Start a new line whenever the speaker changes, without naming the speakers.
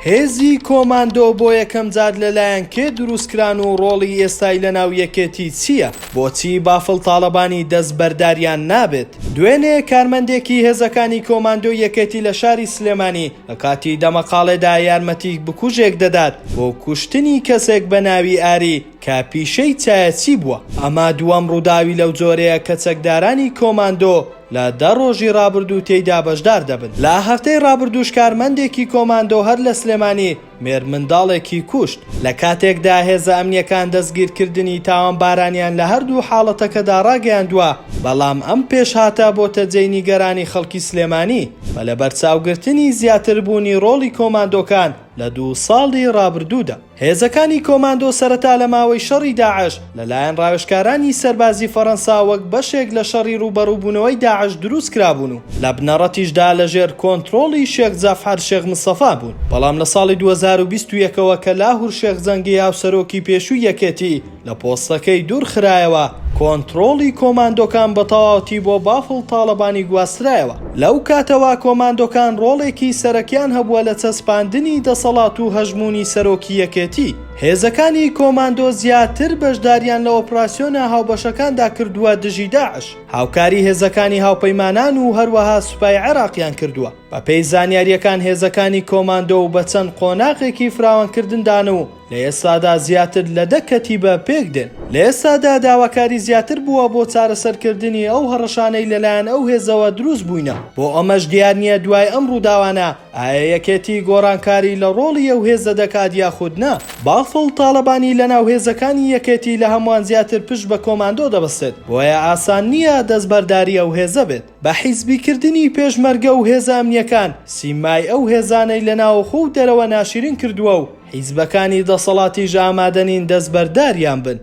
هێزی کۆماندۆ بۆ یەکەم جار لەلایەن کێ دروستکران و ڕۆڵی ئێستای لەناو یەکێتی چییە؟ بۆچی بافڵ تاڵەبانی دەستبەرداریان نابێت؟ دوێنێ کارمەندێکی هێزەکانی کۆماندۆی یەکێتی لە شاری سلێمانی لە کاتی دەمەقاڵێدا یارمەتی بکوژێک دەدات بۆ کوشتنی کەسێک بە ناوی ئاری کە پیشەی چایەچی بووە. ئەمە دووەم ڕووداوی لەو جۆرەیە کە چەکدارانی کۆماندۆ لە دە ڕۆژی ڕابردوو تێیدا بەشدار دەبن. لە هەفتەی ڕابردووش کارمەندێکی کۆماندۆ هەر لە سلێمانی مێرمنداڵێکی کوشت، لە کاتێکدا هێزە ئەمنییەکان دەستگیرکردنی تاوانبارانیان لە هەردوو حاڵەتەکەدا ڕاگەیاندووە، بەڵام ئەم پێشهاتە بۆتە جێی نیگەرانی خەڵکی سلێمانی، بە لەبەرچاوگرتنی زیاتربوونی ڕۆڵی کۆماندۆکان لە دوو ساڵی ڕابردوودا. هێزەکانی کۆماندۆ سەرەتا لە ماوەی شەڕی داعش لەلایەن ڕاوێژکارانی سەربازی فەرەنسا وەک بەشێک لە شەڕی ڕووبەڕووبوونەوەی داعش دروستکرابوون و لە بنەڕەتیشدا لەژێر کۆنترۆڵی شێخ جەعفەر شێخ مستەفا بوون، بەڵام لە ساڵی 2021 ەوە کە لاهور شێخ جەنگی هاوسەرۆکی پێشووی یەکێتی لە پۆستەکەی دوورخرایەوە، کۆنترۆڵی کۆماندۆکان بە تەواوەتی بۆ بافڵ تاڵەبانی گواسترایەوە. لەو کاتەوە کۆماندۆکان ڕۆڵێکی سەرەکیان هەبووە لە چەسپاندنی دەسەڵات و هەژموونی سەرۆکی یەکێتی. هێزەکانی کۆماندۆ زیاتر بەشداریان لە ئۆپراسیۆنە هاوبەشەکاندا کردووە دژی داعش، هاوکاری هێزەکانی هاوپەیمانان و هەروەها سوپای عێراقیان کردووە. بەپێی زانیارییەکان هێزەکانی کۆماندۆ و بە چەند قۆناغێکی فراوانکردندان و لە ئێستادا زیاتر لە دە کەتیبە پێکدێن. لە ئێستادا داواکاری زیاتر بووە بۆ چارەسەرکردنی ئەو هەڕەشانەی لەلایەن ئەو هێزەوە دروست بووینە، بۆ ئەمەش دیار نییە دوای ئەم ڕووداوانە ئایا یەکێتی گۆڕانکاری لە ڕۆڵی ئەو هێزە دەکات یاخود نا. بافڵ تاڵەبانی لەناو هێزەکانی یەکێتی لە هەمووان زیاتر پشت بە کۆماندۆ دەبەستێت، بۆیە ئاسان نییە دەستبەرداری ئەو هێزە بێت. بە حیزبیکردنی پێشمەرگە و هێزە ئەمنییەکان سیمای ئەو هێزانەی لە ناوەخۆ و دەرەوە ناشیرین کردووە و حیزبەکانی دەسەڵاتیش ئامادەنین دەستبەرداریان بن.